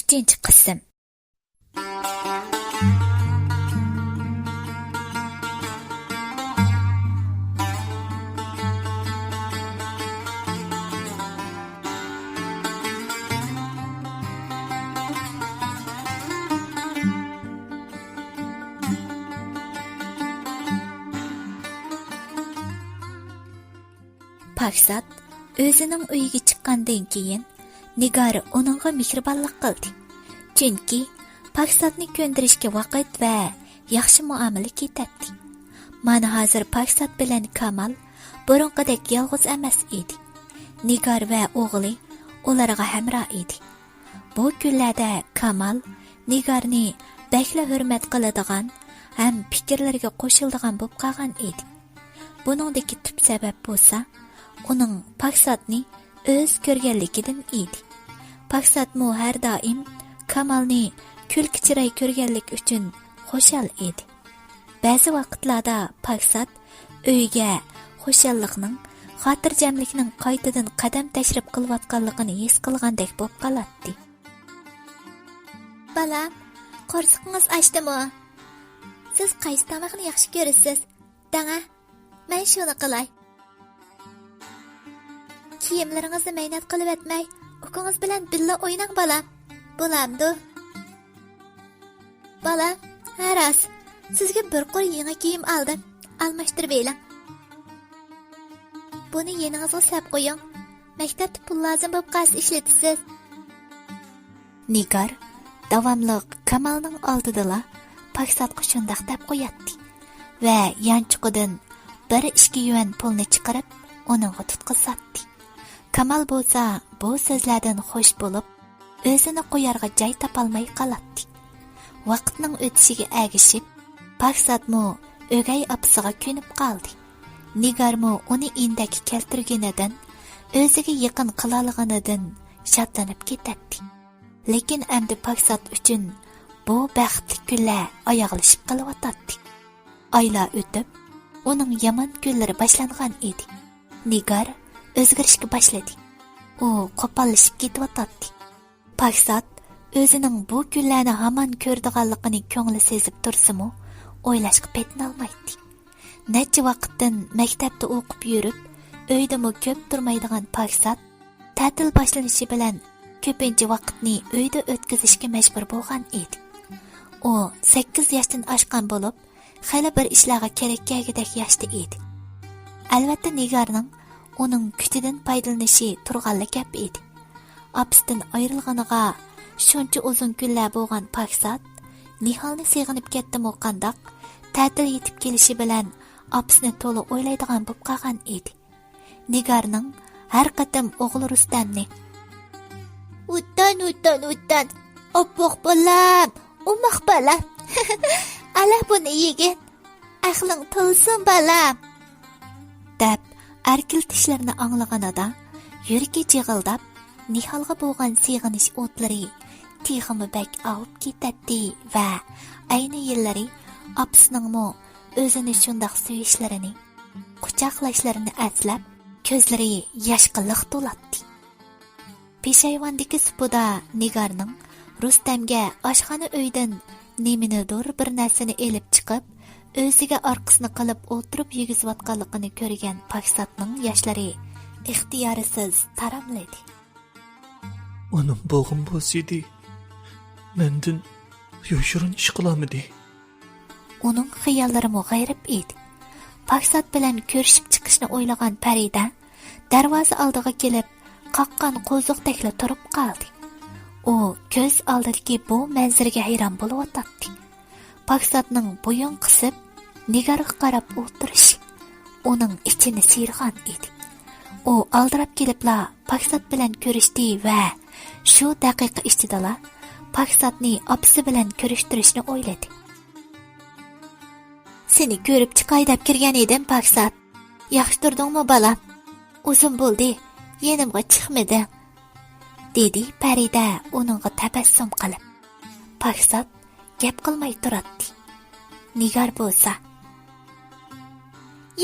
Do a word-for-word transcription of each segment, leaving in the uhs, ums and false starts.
ئۈچىنچى قىسىم. پاكىزات ئۆزىنىڭ ئۆيىگە چىققاندىن كېيىن، نىگار ئۇنىڭغا مېھرىبانلىق قىلدى. چۈنكى پاكىزاتنى كۆندۈرۈشكە ۋاقىت ۋە ياخشى مۇئامىلە كېتەتتى. مانا ھازىر پاكىزات بىلەن كامال بۇرۇنقىدەك يالغۇز ئەمەس ئىدى. نىگار ۋە ئوغلى ئۇلارغا ھەمراھ ئىدى. بۇ كۈنلەردە كامال نىگارنى بەكلا ھۆرمەت قىلىدىغان ھەم پىكىرلىرىگە قوشۇلىدىغان بولۇپ قالغان ئىدى. بۇنىڭدىكى تۈپ سەۋەب بولسا، ئۇنىڭ پاكىزاتنى ئۆز كۆرگەنلىكىدىن ئىدى. پاكىزاتمۇ ھەر دائىم كامالنى كۈلكە چىراي كۆرگەنلىكى ئۈچۈن خۇشال ئىدى. بەزى ۋاقىتلاردا پاكىزات ئۆيگە خۇشاللىقنىڭ، خاتىرجەملىكنىڭ قايتىدىن قەدەم تەشرىپ قىلىۋاتقانلىقىنى ھېس قىلغاندەك بولۇپ قالاتتى. بالام، قورسىقىڭىز ئاچتىمۇ؟ سىز قايسى تاماقنى ياخشى كۆرىسىز؟ دەڭە، مەن شۇنى قىلاي. كىيىملىرىڭىزنى مەينەت قىلىۋەتمەي، ئۇكىڭىز بىلەن بىللە ئويناڭ، بالام. بولامدۇ؟ بالام، ھە راست، سىزگە بىر قۇر يېڭى كىيىم ئالدىم، ئالماشتۇرۇۋېلىڭ. بۇنى يېنىڭىزغا سەپ قويۇڭ. مەكتەپتە پۇل لازىم بولۇپ قالسا ئىشلىتىسىز. نىگار داۋاملىق كامالنىڭ ئالدىدىلا پاكىزاتقا شۇنداق دەپ قوياتتى ۋە يانچۇقىدىن بىر ئىككى يۈەن پۇلنى چىقىرىپ، ئۇنىڭغا تۇتقۇزاتتى. كامال بولسا بۇ سۆزلەردىن خۇش بولۇپ، ئۆزىنى قويارغا جاي تاپالماي قالاتتى. ۋاقىتنىڭ ئۆتۈشىگە ئەگىشىپ، پاكىزاتمۇ ئۆگەي ئاپىسىغا كۆنۈپ قالدى. نىگارمۇ ئۇنى ئىندەككە كەلتۈرگىنىدىن، ئۆزىگە يېقىن قىلالىغىنىدىن شادلىنىپ كېتەتتى. لېكىن ئەمدى پاكىزات ئۈچۈن بۇ بەختلىك كۈنلەر ئاياغلىشىپ قېلىۋاتاتتى. ئايلار ئۆتۈپ، ئۇنىڭ يامان كۈنلىرى باشلانغان ئىدى. نىگار ئۆزگىرىشكە باشلىدى. ئۇ قوپاللىشىپ كېتىۋاتاتتى. پاكىزات ئۆزىنىڭ بۇ كۈنلەرنى ھامان كۆرىدىغانلىقىنى كۆڭلى سېزىپ تۇرسىمۇ، ئويلاشقا پېتىنالمايتتى. نەچچە ۋاقىتتىن مەكتەپتە ئوقۇپ يۈرۈپ، ئۆيدىمۇ كۆپ تۇرمايدىغان پاكىزات تەتىل باشلىنىشى بىلەن كۆپىنچە ۋاقىتنى ئۆيدە ئۆتكۈزۈشكە مەجبۇر بولغان ئىدى. ئۇ سەككىز ياشتىن ئاشقان بولۇپ، خېلى بىر ئىشلارغا كېرەك كەلگۈدەك ياشتا ئىدى. ئەلۋەتتە، نىگارنىڭ ئۇنىڭ كۈچىدىن پايدىلىنىشى تۇرغانلا گەپ ئىدى. ئاپىسىدىن ئايرىلغىنىغا شۇنچە ئۇزۇن كۈنلەر بولغان پاكىزات نىھالنى سېغىنىپ كەتتىمۇ قانداق، تەتىل يېتىپ كېلىشى بىلەن ئاپىسىنى تولا ئويلايدىغان بولۇپ قالغان ئىدى. نىگارنىڭ ھەر قېتىم ئوغلى رۇستەمنى، «ۋۇتتان، ۋۇتتان، ۋۇتتان، ئوپپۇق بالام، ئوماق بالام، ئەلە بۇنى يېگىن، ئەقلىڭ تولسۇن بالام» دەپ ئەركىلىتىشلىرىنى ئاڭلىغىنىدا، يۈرىكى جىغىلداپ، نىھالغا بولغان سېغىنىش ئوتلىرى تېخىمۇ بەك ئاۋۇپ كېتەتتى ۋە ئەينى يىللىرى ئاپىسىنىڭمۇ ئۆزىنى شۇنداق سۆيۈشلىرىنى، قۇچاقلاشلىرىنى ئەسلەپ، كۆزلىرى ياشقا لىق تولاتتى. پېشايۋاندىكى سۇپىدا نىگارنىڭ رۇستەمگە ئاشخانا ئۆيدىن نېمىنىدۇر بىر نەرسىنى ئېلىپ چىقىپ، ئۆزىگە ئارقىسىنى قىلىپ ئولتۇرۇپ يېگۈزۈۋاتقانلىقىنى كۆرگەن پاكىزاتنىڭ ياشلىرى ئىختىيارسىز تاراملىدى. ئانام بولغان بولسىدى، مەندىن يوشۇرۇن ئىش قىلالمىدى. ئۇنىڭ خىياللىرىمۇ غېرىب ئىدى. پاكىزات بىلەن كۆرۈشۈپ چىقىشنى ئويلىغان پەرىدە دەرۋازا ئالدىغا كېلىپ، قاققان قوزۇقتەكلا تۇرۇپ قالدى. ئۇ كۆز ئالدىدىكى بۇ مەنزىرىگە ھەيران بولۇۋاتاتتى. پاكىزاتنىڭ بويۇن قىسىپ، نىگارغا قاراپ ئولتۇرۇشى ئۇنىڭ ئىچىنى سىيرىغان ئىدى. ئۇ ئالدىراپ كېلىپلا پاكىزات بىلەن كۆرۈشتى ۋە شۇ دەقىقە ئىچىدىلا پاكىزاتنى ئاپىسى بىلەن كۆرۈشتۈرۈشنى ئويلىدى. سېنى كۆرۈپ چىقاي دەپ كىرگەن ئىدىم، پاكىزات. ياخشى تۇردۇڭمۇ، بالام؟ ئۇزۇن بولدى، يېنىمغا چىقمىدىڭ، دېدى پەرىدە ئۇنىڭغا تەبەسسۇم قىلىپ. پاكىزات گەپ قىلماي تۇراتتى. نىگار بولسا،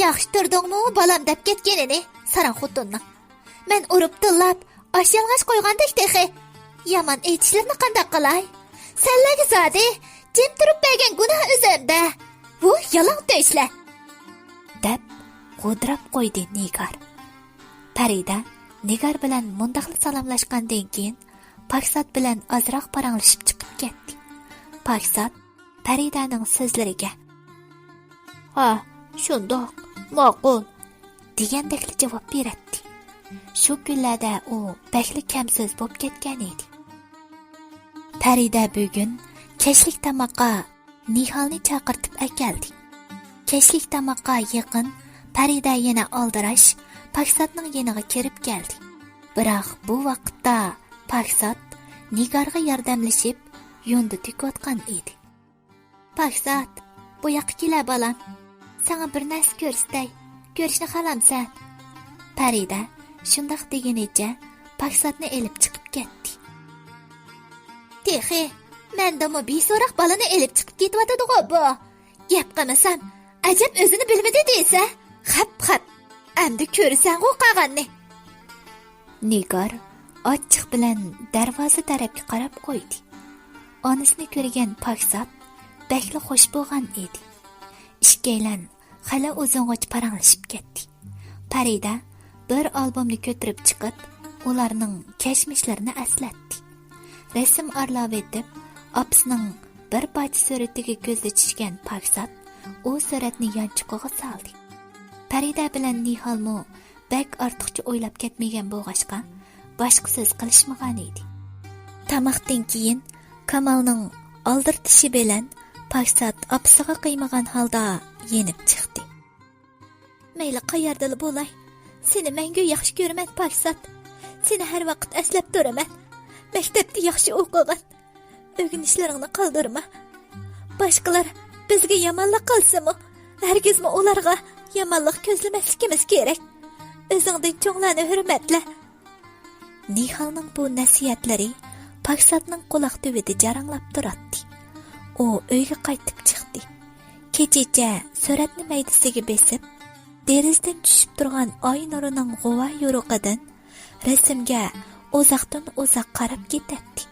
ياخشى تۇردۇڭمۇ، بالام دەپ كەتكىنىنى ساراڭ خوتۇننىڭ. مەن ئۇرۇپ تىللاپ، ئاش يالىڭاچ قويغاندەك تېخى. يامان ئېيتىشلىرىنى قانداق قىلاي؟ سەنلەرگە زادى جىم تۇرۇپ بەرگەن گۇناھ ئۈزۈمدە. بۇ يالاڭ تۆشلە. دەپ غودراپ قويدى نىگار. پەرىدە نىگار بىلەن مۇنداقلا سالاملاشقاندىن كېيىن، پاكزات بىلەن ئازراق پاراڭلىشىپ چىقىپ كەتتى. پاكزات پەرىدەنىڭ سۆزلىرىگە، ھا، شۇنداق، ماقۇل، دېگەندەكلا جاۋاب بېرەتتى. شۇ كۈنلەردە ئۇ بەكلا كەم سۆز بولۇپ كەتكەن ئىدى. پەرىدە بۈگۈن كەچلىك تاماققا نىھالنى چاقىرتىپ ئەكەلدى. كەچلىك تاماققا يېقىن پەرىدە يەنە ئالدىراش پاكزاتنىڭ يېنىغا كىرىپ كەلدى. بىراق بۇ ۋاقىتتا پاكزات نىگارغا ياردەملىشىپ يۇندى تۆكۈۋاتقان ئىدى. پاكزات، بۇ ياققا كېلە بالام. ساڭا بىر نەرسە كۆرسىتەي. كۆرۈشنى خالامسەن؟ پەرىدە شۇنداق دېگىنىچە پاكزاتنى ئېلىپ چىقىپ كەتتى. تېخى مەندىنمۇ بىسوراق بالىنى ئېلىپ چىقىپ كېتىۋاتىدىغۇ بۇ. گەپ قىلمىسام، ئەجەب ئۆزىنى بىلمىدى دېسە. خەپ، خەپ. ئەمدى كۆرىسەنغۇ قالغاننى. نىگار ئاچچىق بىلەن دەرۋازا تەرەپكە قاراپ قويدى. ئانىسىنى كۆرگەن پاكزات بەكلا خوش بولغان ئىدى. ئىككىيلەن خېلى ئۇزۇنغىچە پاراڭلىشىپ كەتتى. پەرىدە بىر ئالبومنى كۆتۈرۈپ چىقىپ، ئۇلارنىڭ كەچمىشلىرىنى ئەسلەتتى. رەسىم ئارىلاۋېتىپ، ئاپىسىنىڭ بىر پارچە سۈرىتىگە كۆزى چۈشكەن پاكزات ئۇ سۈرەتنى يانچۇقىغا سالدى. پەرىدە بىلەن نىھالمۇ بەك ئارتۇقچە ئويلاپ كەتمىگەن بولغاچقا، باشقا سۆز قىلىشمىغان ئىدى. تاماقتىن كېيىن كامالنىڭ ئالدىرىتىشى بىلەن پاكزات ئاپىسىغا قىيمىغان ھالدا يېنىپ چىقتى. مەيلى قەيەردىلا بولاي، سېنى مەڭگۈ ياخشى كۆرىمەن، پاكزات. سېنى ھەر ۋاقىت ئەسلەپ تۇرىمەن. مەكتەپتە ياخشى ئوقۇغىن. ئۆگىنىشلىرىڭنى قالدۇرما. باشقىلار بىزگە يامانلىق قىلسىمۇ، ھەرگىزمۇ ئۇلارغا يامانلىق كۆزلىمەسلىكىمىز كېرەك. ئۆزۈڭدىن چوڭلارنى ھۆرمەتلە. نىھالنىڭ بۇ نەسىھەتلىرى پاكزاتنىڭ قۇلاق تۈۋىدە جاراڭلاپ تۇراتتى. ئۇ ئۆيگە قايتىپ چىقتى. كېچىچە سۈرەتنى مەيدىسىگە بېسىپ، دېرىزىدىن چۈشۈپ تۇرغان ئاي نۇرىنىڭ غۇۋا يورۇقىدىن رەسىمگە ئۇزاقتىن ئۇزاق قاراپ كېتەتتى.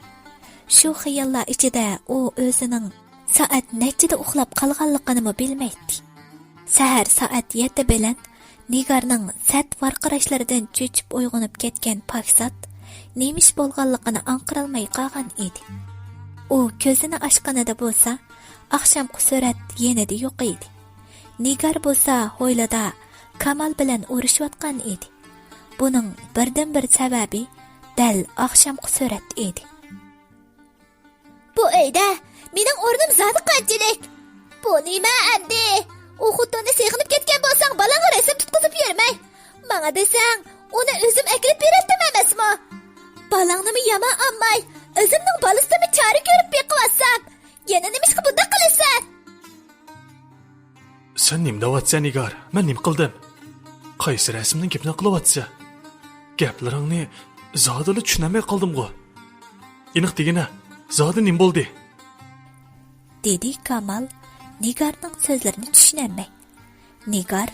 شۇ خىياللار ئىچىدە ئۇ ئۆزىنىڭ سائەت نەچچىدە ئۇخلاپ قالغانلىقىنىمۇ بىلمەيتتى. سەھەر سائەت يەتتە بىلەن نىگارنىڭ سەت ۋارقىراشلىرىدىن چۆچۈپ ئويغىنىپ كەتكەن پاكزات نېمە ئىش بولغانلىقىنى ئاڭقىرالماي قالغان ئىدى. ئۇ كۆزىنى ئاچقىنىدا بولسا، ئاخشامقى سۈرەت يېنىدا يوق ئىدى. نىگار بولسا ھويلىدا كامال بىلەن ئۇرۇشۇۋاتقان ئىدى. بۇنىڭ بىردىنبىر سەۋەبى دەل ئاخشامقى سۈرەت ئىدى. بۇ ئۆيدە مېنىڭ ئورنۇم زادى قانچىلىك؟ بۇ نېمە ئەمدى؟ ئۇ خوتۇننى سېغىنىپ كەتكەن بولساڭ، بالاڭغا رەسىم تۇتقۇزۇپ يۈرمەي. ماڭا دېسەڭ، ئۇنى ئۆزۈم ئەكىرىپ بېرەتتىم ئەمەسمۇ؟ بالاڭنىمۇ يامان ئالماي، ئۆزۈمنىڭ بالىسىدىنمۇ چارە كۆرۈپ بېقىۋاتسام، يەنە نېمىشقا بۇنداق قىلىسەن؟ سەن نېمە دەۋاتىسەن، نىگار؟ مەن نېمە قىلدىم؟ قايسى رەسىمنىڭ گېپىنى قىلىۋاتىسەن؟ گەپلىرىڭنى زادىلا چۈشىنەلمەي قالدىمغۇ. ئېنىق دېگىنە، زادى نېمە بولدى؟ دېدى كامال نىگارنىڭ سۆزلىرىنى چۈشىنەلمەي. نىگار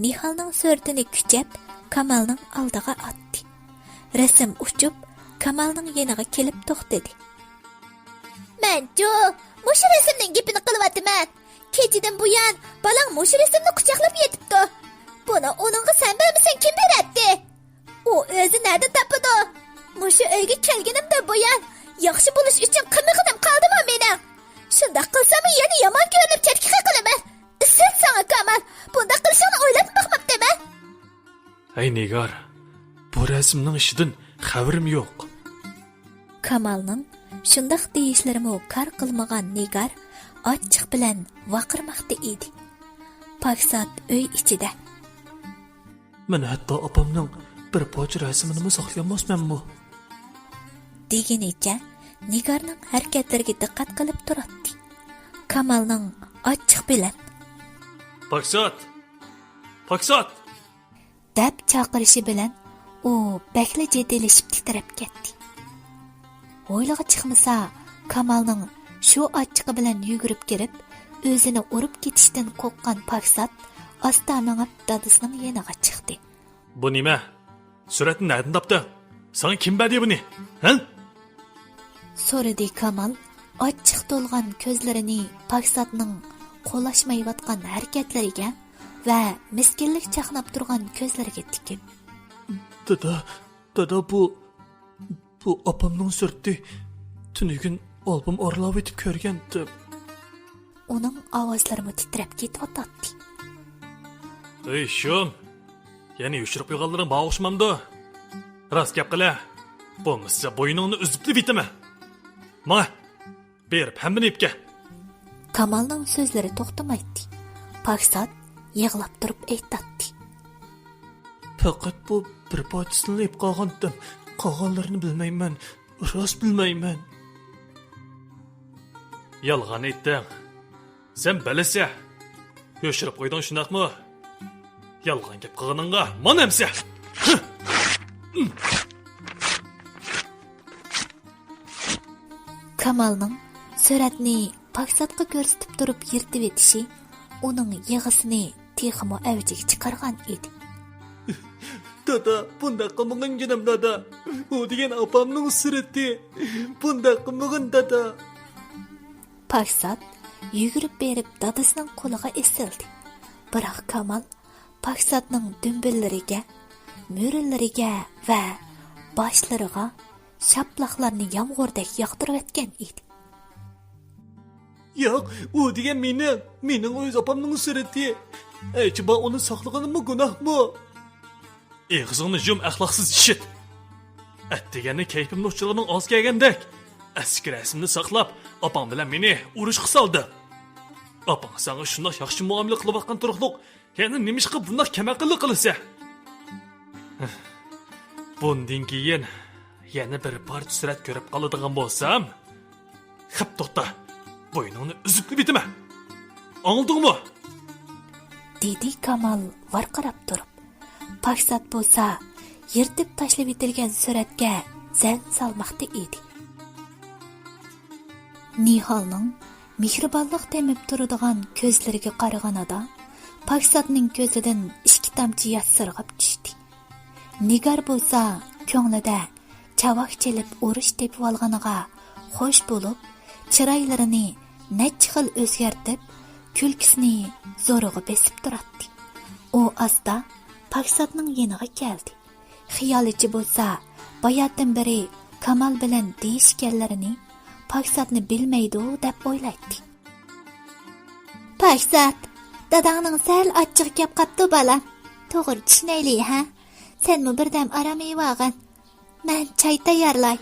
نىھالنىڭ سۈرىتىنى كۈچەپ كامالنىڭ ئالدىغا ئاتتى. رەسىم ئۇچۇپ، كامالنىڭ يېنىغا كېلىپ توختىدى. مەنچۇ مۇشۇ رەسىمنىڭ گېپىنى قىلىۋاتىمەن. كېچىدىن بۇيان بالاڭ مۇشۇ رەسىمنى قۇچاقلاپ يېتىپتۇ. بۇنى ئۇنىڭغا سەن بەرمىسەڭ كىم بېرەتتى؟ ئۇ ئۆزى نەدىن تاپىدۇ؟ مۇشۇ ئۆيگە كەلگىنىمدىن بۇيان ياخشى بولۇش ئۈچۈن قىلمىغىنىم قالدىمۇ مېنىڭ؟ شۇنداق قىلساممۇ يەنە يامان كۆرۈنۈپ چەتكە قېقىلىمەن. ئىسسىت ساڭا كامال، بۇنداق قىلىشىڭنى ئويلاپمۇ باقماپتىمەن. ھەي نىگار، بۇ رەسىمنىڭ ئىشىدىن خەۋىرىم يوق. كامالنىڭ شۇنداق دېيىشلىرىمۇ كار قىلمىغان نىگار ئاچچىق بىلەن ۋارقىرىماقتا ئىدى. پاكزات ئۆي ئىچىدە. مەن ھەتتا ئاپامنىڭ بىر پارچە رەسىمىنىمۇ ساقلىيالماسمەنمۇ؟ دېگىنىچە نىگارنىڭ ھەرىكەتلىرىگە دىققەت قىلىپ تۇراتتى. كامالنىڭ ئاچچىق بىلەن، پاكزات! پاكزات! دەپ چاقىرىشى بىلەن ئۇ بەكلا جىددىيلىشىپ تىترەپ كەتتى. ھويلىغا چىقمىسا، كامالنىڭ شۇ ئاچچىقى بىلەن يۈگۈرۈپ كىرىپ، ئۆزىنى ئۇرۇپ كېتىشتىن قورققان پاكزات ئاستا مېڭىپ دادىسىنىڭ يېنىغا چىقتى. بۇ نېمە؟ سۈرەتنى نەدىن تاپتىڭ؟ ساڭا كىم بەردى بۇنى؟ ھە؟ سورىدى كامال ئاچچىق تولغان كۆزلىرىنى پاكىزاتنىڭ قولاشمايۋاتقان ھەرىكەتلىرىگە ۋە مىسكىنلىك چاقناپ تۇرغان كۆزلىرىگە تىكىپ. دادا، دادا، بۇ، بۇ ئاپامنىڭ سۈرىتى. تۈنۈگۈن ئالبوم ئارىلاۋېتىپ كۆرگەنتىم. ئۇنىڭ ئاۋازلىرىمۇ تىترەپ كېتىۋاتاتتى. ئۆي شۇم، يەنە يوشۇرۇپ قويغانلىرىڭ بار ئوخشىمامدۇ؟ راست گەپ قىلە، بولمىسا بوينۇڭنى ئۈزۈپلا بېتىمە. ماڭە، بېرىپ ھەممىنى ئېلىپ كەل. كامالنىڭ سۆزلىرى توختىمايتتى. پاكىزات يىغلاپ تۇرۇپ ئېيتاتتى. پەقەت بۇ بىر پارچىسىنىلا ئېلىپ قالغانتىم. قالغانلىرىنى بىلمەيمەن. راست بىلمەيمەن. يالغان ئېيتتىڭ. سەن بىلىسە. يوشۇرۇپ قويدۇڭ، شۇنداقمۇ؟ يالغان گەپ قىلغىنىڭغا مانا ئەمسە. كامالنىڭ سۈرەتنى پاكىزاتقا كۆرسىتىپ تۇرۇپ يىرتىۋېتىشى ئۇنىڭ يىغىسىنى تېخىمۇ ئەۋجىگە چىقارغان ئىدى. دادا، بۇنداق قىلمىغىن جېنىم دادا. ئۇ دېگەن ئاپامنىڭ سۈرىتى. بۇنداق قىلمىغىن دادا. پاكىزات يۈگۈرۈپ بېرىپ دادىسىنىڭ قولىغا ئېسىلدى. بىراق كامال پاكىزاتنىڭ دۈمبىلىرىگە، مۈرىلىرىگە ۋە باشلىرىغا شاپىلاقلارنى يامغۇردەك ياغدۇرۇۋەتكەن ئىدى. ياق، ئۇ دېگەن مېنىڭ، مېنىڭ ئۆز ئاپامنىڭ سۈرىتى. ئەجەبا ئۇنى ساقلىغىنىممۇ گۇناھمۇ؟ ئېغىزىڭنى يۇم، ئەخلاقسىز ئىشىت. ئەتىگەننى كەيپىمنى ئۇچۇرغىنىڭ ئاز كەلگەندەك. ئەسكى رەسىمنى ساقلاپ، ئاپاڭ بىلەن مېنى ئۇرۇشقا سالدىڭ. ئاپاڭ ساڭا شۇنداق ياخشى مۇئامىلە قىلىۋاتقان تۇرۇقلۇق، يەنە نېمىشقا بۇنداق كەمئەقىللىق قىلىسەن؟ بۇندىن كېيىن يەنە بىر پارچە سۈرەت كۆرۈپ قالىدىغان بولسام، خەپ توختا، بوينۇڭنى ئۈزۈپلا بېتىمە. ئاڭلىدىڭمۇ؟ دېدى كامال ۋارقىراپ تۇرۇپ. پاكىزات بولسا يىرتىپ تاشلىۋېتىلگەن سۈرەتكە زەن سالماقتا ئىدى. نىھالنىڭ مېھرىبانلىق تېمىپ تۇرىدىغان كۆزلىرىگە قارىغىنىدا، پاكىزاتنىڭ كۆزىدىن ئىككى تامچە ياش سىرغىپ چۈشتى. نىگار بولسا كۆڭلىدە چاۋاك چېلىپ ئۇرۇش تېپىۋالغىنىغا خوش بولۇپ، چىرايلىرىنى نەچچە خىل ئۆزگەرتىپ، كۈلكىسىنى زورىغا بېسىپ تۇراتتى. ئۇ ئاستا پاكىزاتنىڭ يېنىغا كەلدى. خىيالىچە بولسا، باياتىن بېرى كامال بىلەن دېيىشكەنلىرىنى پاكىزاتنى بىلمەيدۇ دەپ ئويلايتتى. پاكىزات، داداڭنىڭ سەل ئاچچىقى كەپ قاپتۇ، بالام. توغرا چۈشىنەيلى، ھە؟ سەنمۇ بىردەم ئارام ئېلىۋالغىن. مەن چاي تەييارلاي،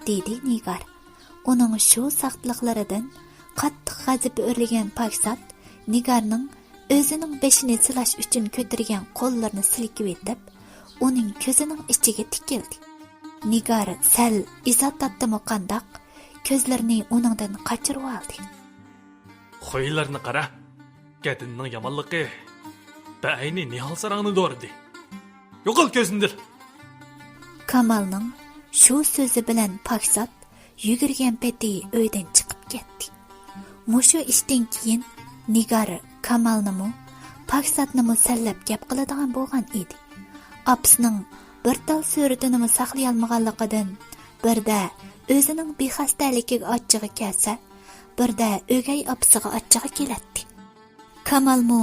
دېدى نىگار. ئۇنىڭ شۇ ساختىلىقلىرىدىن قاتتىق غەزىپى ئۆرلىگەن پاكىزات نىگارنىڭ ئۆزىنىڭ بېشىنى سىلاش ئۈچۈن كۆتۈرگەن قوللىرىنى سىلكىۋېتىپ، ئۇنىڭ كۆزىنىڭ ئىچىگە تىكىلدى. نىگار سەل ئىزا تارتتىمۇ قانداق، كۆزلىرىنى ئۇنىڭدىن قاچۇرۇۋالدى. خويلارنى قارا. گەدىنىڭ يامانلىقى بەئەينى نىھال ساراڭنى دورىدى. يوقال كۆزۈمدىن! كامالنىڭ شۇ سۆزى بىلەن پاكىزات يۈگۈرگەن پېتى ئۆيدىن چىقىپ كەتتى. مۇشۇ ئىشتىن كېيىن نىگار كامالنىمۇ، پاكىزاتنىمۇ سەنلەپ گەپ قىلىدىغان بولغان ئىدى. ئاپىسىنىڭ بىر تال سۈرىتىنىمۇ ساقلىيالمىغانلىقىدىن، بىردە ئۆزىنىڭ بىخەستەلىكىگە ئاچچىقى كەلسە، بىردە ئۆگەي ئاپىسىغا ئاچچىقى كېلەتتى. كامالمۇ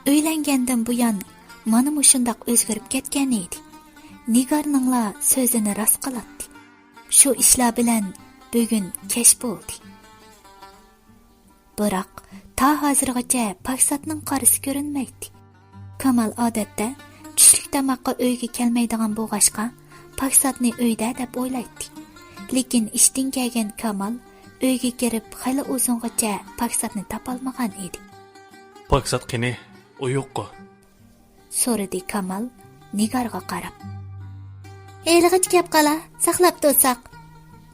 ئۆيلەنگەندىن بۇيان مانا مۇشۇنداق ئۆزگىرىپ كەتكەن ئىدى. نىگارنىڭلا سۆزىنى راست قىلاتتى. شۇ ئىشلار بىلەن بۈگۈن كەچ بولدى. بىراق تا ھازىرغىچە پاكىزاتنىڭ قارىسى كۆرۈنمەيتتى. كامال ئادەتتە چۈشلۈك تاماققا ئۆيگە كەلمەيدىغان بولغاچقا، پاكىزاتنى ئۆيدە دەپ ئويلايتتى. لېكىن ئىشتىن كەلگەن كامال ئۆيگە كىرىپ خېلى ئۇزۇنغىچە پاكىزاتنى تاپالمىغان ئىدى. پاكىزات قېنى، ئۇ يوققۇ؟ سورىدى كامال نىگارغا قاراپ. ھېلىغىچە گەپ قالا، ساقلاپ تۇرساق.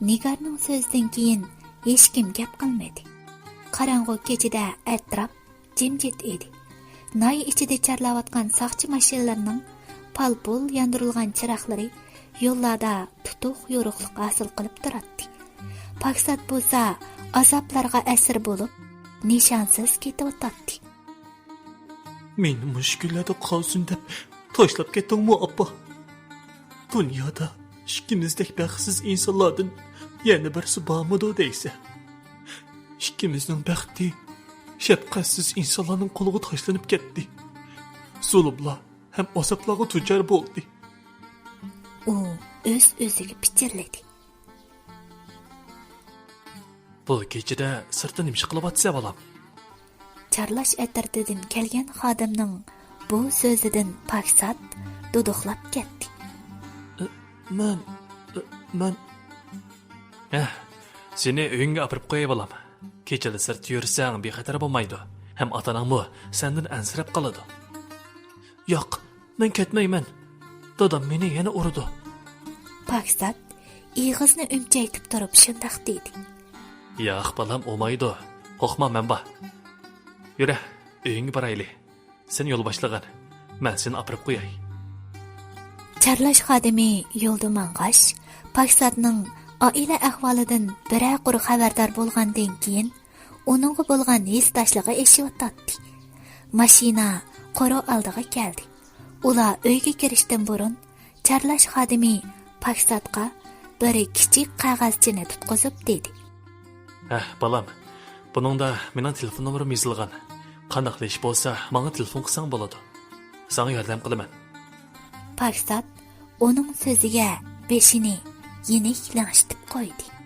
نىگارنىڭ سۆزىدىن كېيىن ھېچكىم گەپ قىلمىدى. قاراڭغۇ كېچىدە ئەتراپ جىمجىت ئىدى. ناھىيە ئىچىدە چارلاۋاتقان ساقچى ماشىنىلىرىنىڭ پال-پۇل ياندۇرۇلغان چىراغلىرى يوللاردا تۇتۇق يورۇقلۇق ھاسىل قىلىپ تۇراتتى. پاكىزات بولسا ئازابلارغا ئەسىر بولۇپ، نىشانسىز كېتىۋاتاتتى. مېنى مۇشۇ كۈنلەردە قالسۇن دەپ تاشلاپ كەتتىڭمۇ، ئاپا؟ دۇنيادا ئىككىمىزدەك بەختسىز ئىنسانلاردىن يەنە بىرسى بارمىدۇ دەيسەن؟ ئىككىمىزنىڭ بەختى شەپقەتسىز ئىنسانلارنىڭ قولىغا تاشلىنىپ كەتتى. زۇلۇملار ھەم ئازابلارغا دۇچار بولدى. ئۇ ئۆز-ئۆزىگە پىچىرلىدى. بۇ كېچىدە سىرتتا نېمە ئىش قىلىۋاتىسەن، بالام؟ چارلاش ئەترىتىدىن كەلگەن خادىمنىڭ بۇ سۆزىدىن پاكىزات دۇدۇقلاپ كەتتى. ئە، مەن، ئە، مەن. ھە، سېنى ئۆيۈڭگە ئاپىرىپ قوياي، بالام. كېچىدە سىرتتا يۈرسەڭ بىخەتەر بولمايدۇ. ھەم ئاتا-ئاناڭمۇ سەندىن ئەنسىرەپ قالىدۇ. ياق، مەن كەتمەيمەن. دادام مېنى يەنە ئۇرىدۇ. پاكىزات ئېغىزىنى ئۈمچەيتىپ تۇرۇپ شۇنداق دېدى. ياق، بالام، ئۇرمايدۇ. قورقما، مەن بار. يۈرە، ئۆيۈڭگە بارايلى. سەن يول باشلىغىن. مەن سېنى ئاپىرىپ قوياي. چارلاش خادىمى يولدا ماڭغاچ، پاكىزاتنىڭ ئائىلە ئەھۋالىدىن بىرەر قۇر خەۋەردار بولغاندىن كېيىن، ئۇنىڭغا بولغان ھېسداشلىقى ئېشىۋاتاتتى. ماشىنا قورۇ ئالدىغا كەلدى. ئۇلار ئۆيگە كىرىشتىن بۇرۇن، چارلاش خادىمى پاكىزاتقا بىر كىچىك قەغەزچىنى تۇتقۇزۇپ دېدى. ھە، بالام، بۇنىڭدا مېنىڭ تېلېفون نومۇرۇم يېزىلغان. قانداقلا ئىش بولسا، ماڭا تېلېفون قىلساڭ بولىدۇ. ساڭا ياردەم قىلىمەن. پاكىزات ئۇنىڭ سۆزىگە بېشىنى يېنىك لىڭشىتىپ قويدى.